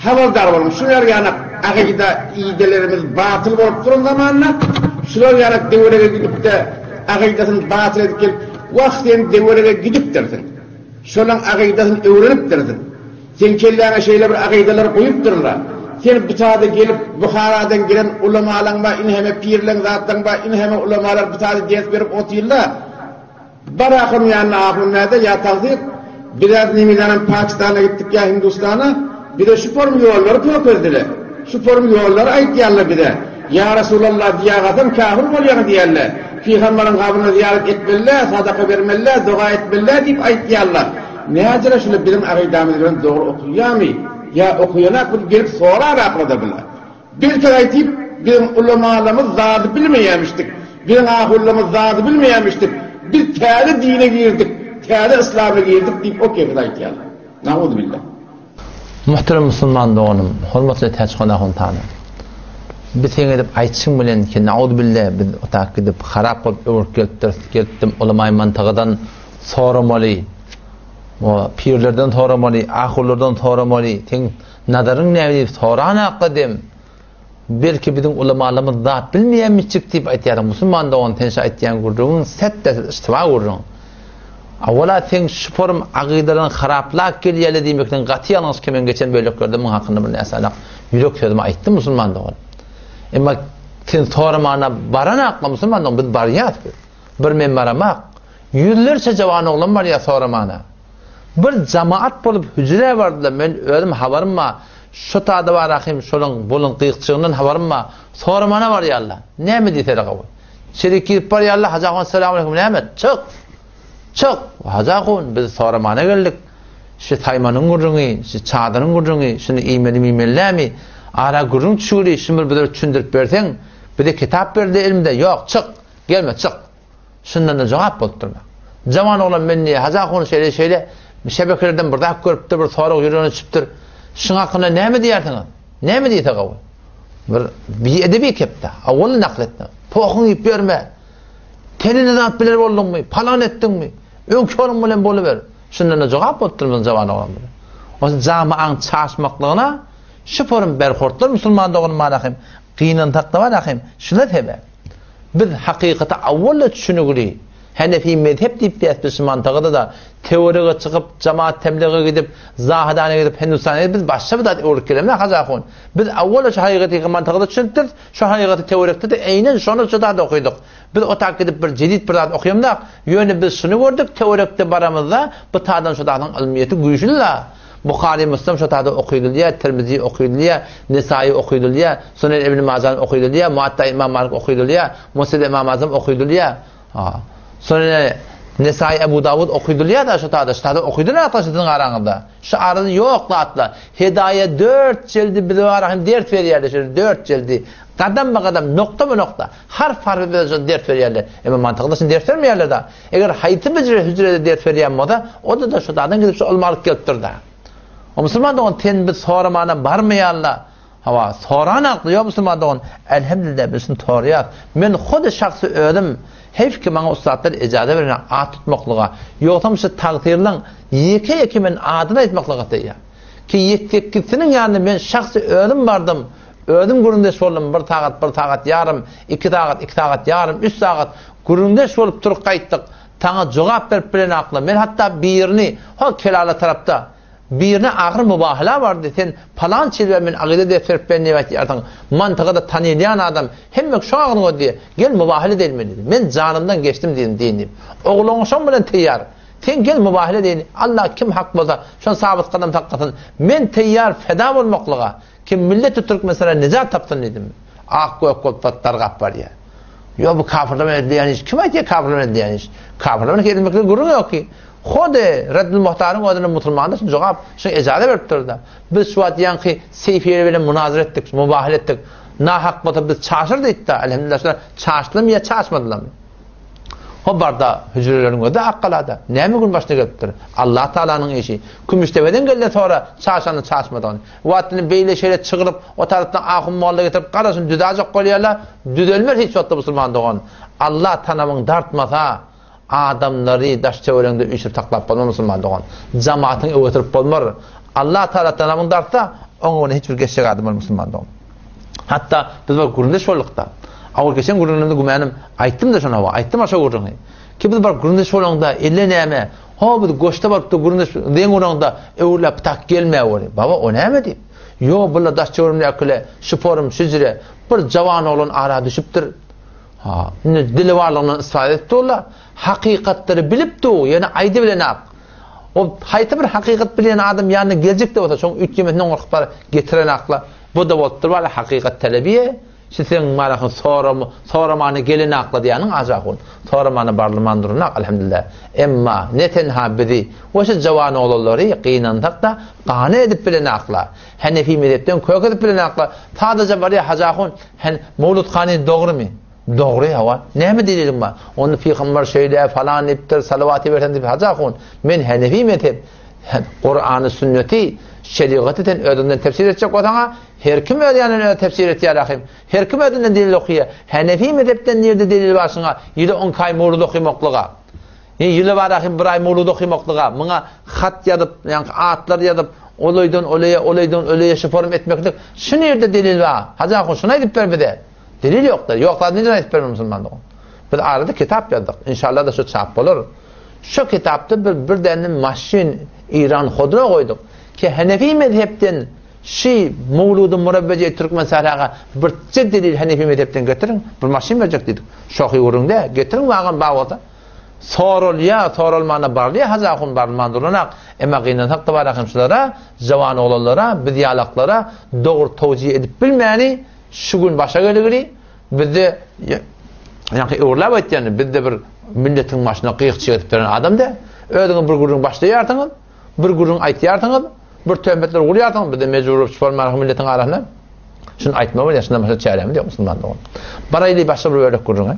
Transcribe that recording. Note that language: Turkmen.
Habardar boluň, şular ýanak agyda idelerimiz batyl bolup duran zamanda, şular ýanak döwerege gidip-de, agydasyny batyl edip gelip, wah sen döwerege gidipdirsiň, şolaň agydasyny öwrenipdirsiň, seň kelläňe şeýle bir agydalar guýupdyrlar, sen bu tada gelip Buharadan gelen ulamalaň bar, inheme pirleň zatlaň bar, inheme ulamalar bu tada ders berip otyrlar, Bar ahunyň ýanyna ahun näde ýa tagsyr biz-ä nimidanam Pakistana gitdik ýa Hindustana bize şu form ýollary kökezdiler şu form ýollary aýtýarlar bize ýa Resulallah diýägasaň kafir bolýaň diýýärler pygambaryň gabryna zyýarat etmelidä sadaka bermelidä doga etmelidä diýip aýtýarlar näjele şular biziň agydamyz bilen dogry okaýarmy ýa okaýanakmy diýip gelip soraraklar-da bular. Belki gaýtyp, biziň ulamalarymyz zady bilmeýämişdik, biziň ahunlarymyz zady bilmeýämişdik, biz täze dine girdik, täze yslama girdik diýip o kefir aýtýarlar. Nauzubilla. Muhterem musulman doganym, hormatly Täçhan ahun tanym. Biz seň edip aýtşyň bilen ki nauzubilla biz otak gidip harap bolup öwrüp gelipdiris, gelipdim ulamaý mantygadan soramaly, o pirlerden soramaly, ahunlardan soramaly, seň Nazaryň näme diýip soranakda dem, Belki biziň ulamalarymyz zat bilmeýänmişjik diýip aýtýarsyň. Musulman dogan sen şu aýtýan gürrüňiň setdesiz yştyba gürrüň. Awala seň şu forum agydalaryň haraplap gelýärler diýmekligiň gaty ýalňyş ki men geçen böleklerde muň hakynda bir näsany ýürek sözümi aýtdym musulman dogan. Emma sen soramana baranakla musulman dogan biz barýas biz. Bir men baramak. Ýüzlerçe jawan oglan barýar soramana. Bir jamaat bolup hüjrä bardylar, men özüm habarym bar, şo tada bar ahym şolaň bolan gyýykçygyndan habarym bar, soramana barýarlar. Näme diýseler gawy. Içerik girip barýarlar, Hajy ahun Esselamu aleýkum näme? Çyk! Çyk! Hajy ahun biz soramana geldik. Şu saýmanyň gürrüňi, şu çadyryň gürrüňi, şuny iýmeli iýmeli dälmi? Ara gürrüň düşügili, şuny bir bize düşündirip berseň, bize kitap berdi elimde, ýok, çyk! Gelme, çyk! Şundan-da jogap bolup durma. Jawan oglan men diýýär, Hajy ahun şeýle-şeýle şebekelerden bir zat görüpdir, bir sorag ýüregine düşüpdir. Şuň hakynda näme diýersiňiz? Näme diýse gowy? Bir biedebi kepde, awwal nakl etme. Pohuň iýip ýörme. Tenini zat biler bolduňmy? Palan etdiňmi? Öňki ýoluň bilen boluber. Şundan-da jogap bolup durmaz jawan oglan bilen. O jamaň çaşmaklygyna şu forum berhortlar musulman doganym bar ahym, gynansak-da bar ahym, şuna sebäp. Biz hakykata awwal-da düşünigli, Henefi mezhep diýip diýäs biz şu mantygada-da, töwerege çykyp, jamaat teblige gidip, Zahydana gidip, Hindistana gidip biz başga bir zat öwrüp gelemzok Hajy ahun. Biz awwal-da şu hakykaty mantygada düşünipdiris, şu hakykaty töwerekde-de eýnen şony şu zady okydyk. Biz otak gidip bir jedit bir zat okyamzok, ýöne biz şuny gördük töwerekde baramyzda bu tadan şu zadyň ylmyýeti güýçli-la. Buhary, Müslim şo taýda okydylýar, Tirmizi okydylýar, Nesaýy okydylýar, Sunen ibn Majan okydylýar, Muatta Imam Malik okydylýar, Musned Imam Azam okydylýar. Ha. Sunen Nesaýy Ebu Dawud okydylýar da şo taýda, şo taýda okydylýar da siziň araňyzda. Şu arada ýok zatlar. Hedaýa dört jeldi bize bar hem ders berýärler şeýle dört jeldi. Gadam ba gadam, nokta ba nokta, harf harf bize şo ders berýärler. Emma mantykda şo ders bermeýärler da. Eger haýsy bir hüjrede ders berýän bolsa, onda-da şu zadan gidip şu ylmy alyp gelipdir-dä. O musulman dogan, sen biz soramana barmaýarla. Hawa, soran akly ýok musulman dogan. Elhamdülillah biz şuny soraýas. Men hudy şahsy özüm, heýf ki maňa ussatlar ejaza bermän at tutmaklyga. Ýogsam şu tagsyrynyň ýeke-ýeke men adyny aýtmaklyga taýýar. Ki ýetsekgizsiniň ýanyna men şahsy özüm bardym, özüm gürrüňdeş boldum, bir sagat, bir sagat ýarym, iki sagat, iki sagat ýarym, üç sagat Gürrüňdeş bolup turup gaýtdyk. Saňa jogap berip bilenakla. Men hatda birini, hol Kelala tarapda, birine agyr mubahala bardy, sen palança ýyl bäri men agyda ders berip bilen diýip aýtýarsyň. Mantyga-da tanylýan adam, hemme şoň agzyny gördi diýýär. Gel mubahala edeýin men diýdim. Men janymdan geçdim diýdim diýin diýip. Ogluň şoň bilen teýýar. Sen gel mubahala edeýin. Allah kim hak bolsa, şony sabyt gadam saklasyn. Men teýýar feda bolmaklyga. Kim milleti Türkmenistana nejat tapsyn diýdim. Ak-gök bolup zat dargap barýar. Ýok bu kafirler bilen edilýän iş. Kim aýtýar kafirler bilen edilýän iş? Kafirler bilen edilmeklik gürrüň ýok ki. Hody Reddül Muhtaryň özüne musulmanlar üçin jogap, şuň ejaza beripdir-de. Biz şu wagt ýaňky Seýfiýe bilen munazara etdik, mubahala etdik. Nahak bolsa biz çaşyr diýdi-de, elhamdülillah şular çaşdylarmy ýa çaşmadylarmy? Ho barda hüjreleriň özi Akgalada. Näme gün başyna gelipdir? Allah Taalanyň işi. Kümüşdepeden gelden sonra çaşany çaşmadygyny. Wagtyny beýle şeýle çygyryp, o tarapdan ahun molla getirip garaşyny düzäjek bolýarlar. Düzelmez hiç wagtda musulman dogan. Allah tanamyň dartmasa, adamlary daş töweregiňde üýşürip saklap bolmaz musulman dogan. Jamatyňy öwetdirip bolmar. Allah Taala tanamyň dartsa, Oňa görä hiç bir geçjek adam bolmaz musulman dogan. Hatda biz bir gürrüňdeş bolduk-da. Awal geçen gürrüňimde gümänim aýtdym-da şony hawa, aýtdym-a şo gürrüňi. Ki biz bir gürrüňdeş bolaňda, elle näme, ho biz goşda baryp-da gürrüňdeş zeň uraňda öwrüläp tak gelmäweri. Baba, o näme diýip. Ýo, bular daş töweregimdäkile, şu forum, şu jire bir jawan oglan ara düşüpdir. Ha, indi dili barlygyndan istifade edip durlar. Hakykatlary bilip dur, ýöne aýdybilenak. O haýsy bir hakykat bilýän adam ýanyna geljek-de bolsa, şoň üýtgemesinden gorkup bar, getirenakla. Bu-da bolupdyr bar, hakykat talebiýe. Şu seň marahyň soram, soramana gelenakla diýýäniň Ajahun. Soramana barlyman durunak, alhamdulillah. Emma ne tenha bizi we şu jawan oglanlary gynansak-da, gany edip bilenakla. Henefi mezhepden kök edip bilenakla. Sadaja barýar Hajahun, hen Mowlud hany dogrymy? Dogry hawa. Näme deliliň bar? Onda pygamber şeýle falan diýipdir, salawat ibersen diýip Hajy ahun, men Henefi mezhep, Kurany, sünneti, şerigaty sen özüňden tefsir etjek bolsaň-a, her kim öz ýanyndan özi tefsir etýär ahym. Her kim özünden delil okaýar. Henefi mezhepden nirde delil bar şuňa, ýyly on iki aý mowlud okymaklyga? Ýa ýyly bar ahym bir aý mowlud okymaklyga? Muňa hat ýazyp, ýaňky atlar ýazyp, ol öýden ol öýe, ol öýden ol öýe şu form etmeklik, şu nirde delil bar? Hajy ahun, şuny aýdyp ber bize. Delil ýokda. Ýok zady nirden aýdyp bermeli musulman dogan? Biz arada kitap ýazdyk. Inşallah da şu çap bolar. Şu kitapda bir bir däne maşyn İran hodra goýduk. Ki Hanefi mezhepden şi mowludy murabbeje türkmen sähraga bir çe delil Hanefi mezhepden getiriň, bir maşyn berjek diýdik. Şohy gürrüňde getiriň wagan bar bolsa. Soralýa, soralmana barlyýa Hajy ahun barylman durlanak. Emma gynansak da bar ahim şulara, jawan oglanlara, biz ýalaklara dogry towjiý edip bilmäni Şu gün başa geligini bizde ýaňky öwrüläp aýtýan, bizde bir milletiň başyna gyýykçy edip beren adam däl. Özüňiz bir gürrüň başlaýarsyňyz, bir gürrüň aýtýarsyňyz, bir töhmetler gurýarsyňyz, bizde mejbur bolup çykarmaly milletiň arasyna. Şuny aýtma bolýar, şundan başga çärämiz ýok musulman dogan. Baraýly başga bir bölek gürrüňe.